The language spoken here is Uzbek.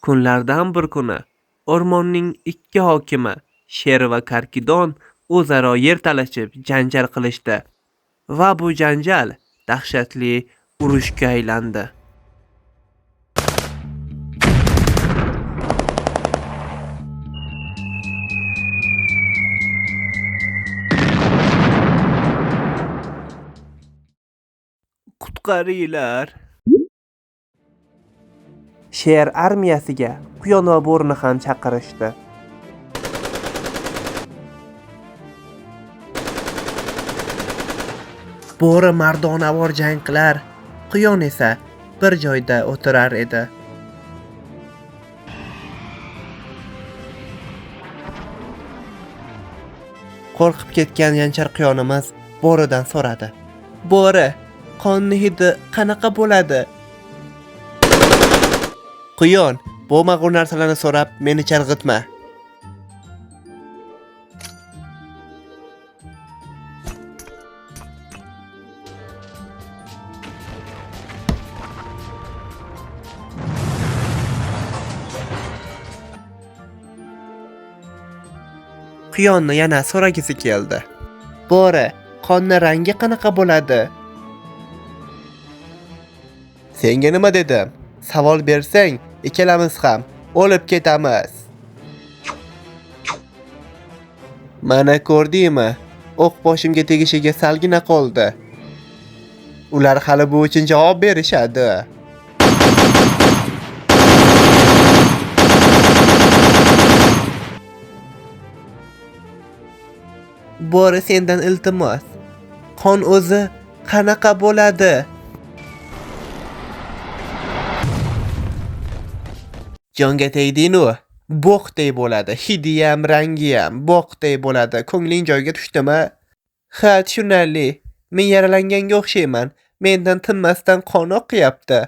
Kunlardan bir kuni o'rmonning ikki hokimi, sher va karkidon o'zaro yer talashib janjal qilishdi va bu janjal dahshatli urushga aylandi. Qutqaringlar! Sher armiyasiga quyon va bo'rini ham chaqirishdi. Bo'ri mardonavor jang qilar, quyon esa bir joyda o'tirar edi. Qo'rqib ketgan yanchar quyonimiz bo'ridan so'radi. Bo'ri, qonni hidi qanaqa bo'ladi? Quyon, bo'lmag'ur narsalarni so'rab meni chalg'itma. Quyonni yana so'ragisi keldi. Bo'ri, qonni rangi qanaqa bo'ladi? Senga nima dedim? Savol bersang, ikkalamiz ham o'lib ketamiz. Mana ko'rdingmi? O'q boshimga tegishiga salgina qoldi. Ular hali bu uchun javob berishadi. Bo'ri, sendan iltimos. Qon o'zi qanaqa bo'ladi? Jonga tegding-u, bo'qday bo'ladi. Hidiyam, rangiyam bo'qday bo'ladi. Ko'ngling joyiga tushdimi? Ha, tushunarli. Men yaralanganga o'xshayman. Mendan tinmasdan qon oqyapti.